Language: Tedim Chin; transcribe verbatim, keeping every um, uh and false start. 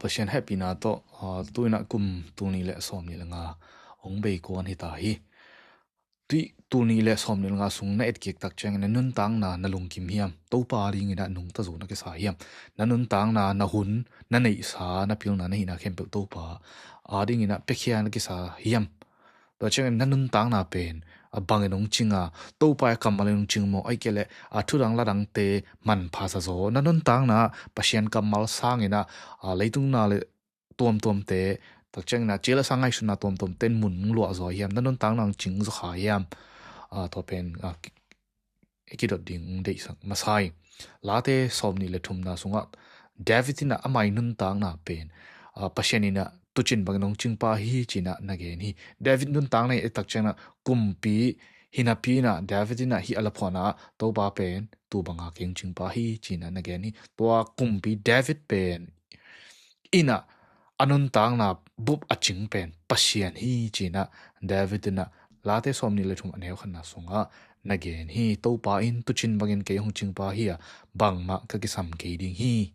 Pasian hehpihna tawh, aa, tu-in ah kum tul nih le sawm nih le nga hong bei kuan hi ta hi. Tui tul nih le sawm nih le nga sung na etkik tak ciangin na nuntakna na lungkim hiam? Topa dingin ah nungta zo na kisa hiam? Na nuntakna, na hun, na neihsa, na pilna, na hihna khempeuh Topa a dingin ah piakhia na kisa hiam? Tua ciangin na nuntakna pen a bangin hong cing a, Topa i kammal in hong cing maw, ahih kei leh a thudang ladangte manpha sa zaw? Na nuntakna Pasian kammal sangin ah, a, leitung na le tuamtuamte, tak ciangin ah ci le sa ngaihsutna tuamtuamte in mun hong luah zaw hiam? Na nuntakna hong cing zaw kha hiam? A, tua pen, a, ki-, i kidot ding hong deihsak masa hi. Late sawm nih le thumna sungah David in ah ama i nuntakna pen, a, Pasian in ah tucin bangin hong cingpa hi ci-in ah na gen hi. David nuntakna i et tak ciangin ah kumpi hi napi-in ah David in ah hih a laphuahna ah Topa pen tu banga kei hong cingpa hi ci-in ah na gen hi. Tua kumpi David pen in ah a nuntakna bup a cing pen Pasian hi ci-in ah David in ah Late sawm nih le thum a neu khatna sungah na gen hi. Topa in tucin bangin kei hong cingpa hi a, bangmah ka kisam kei ding hi.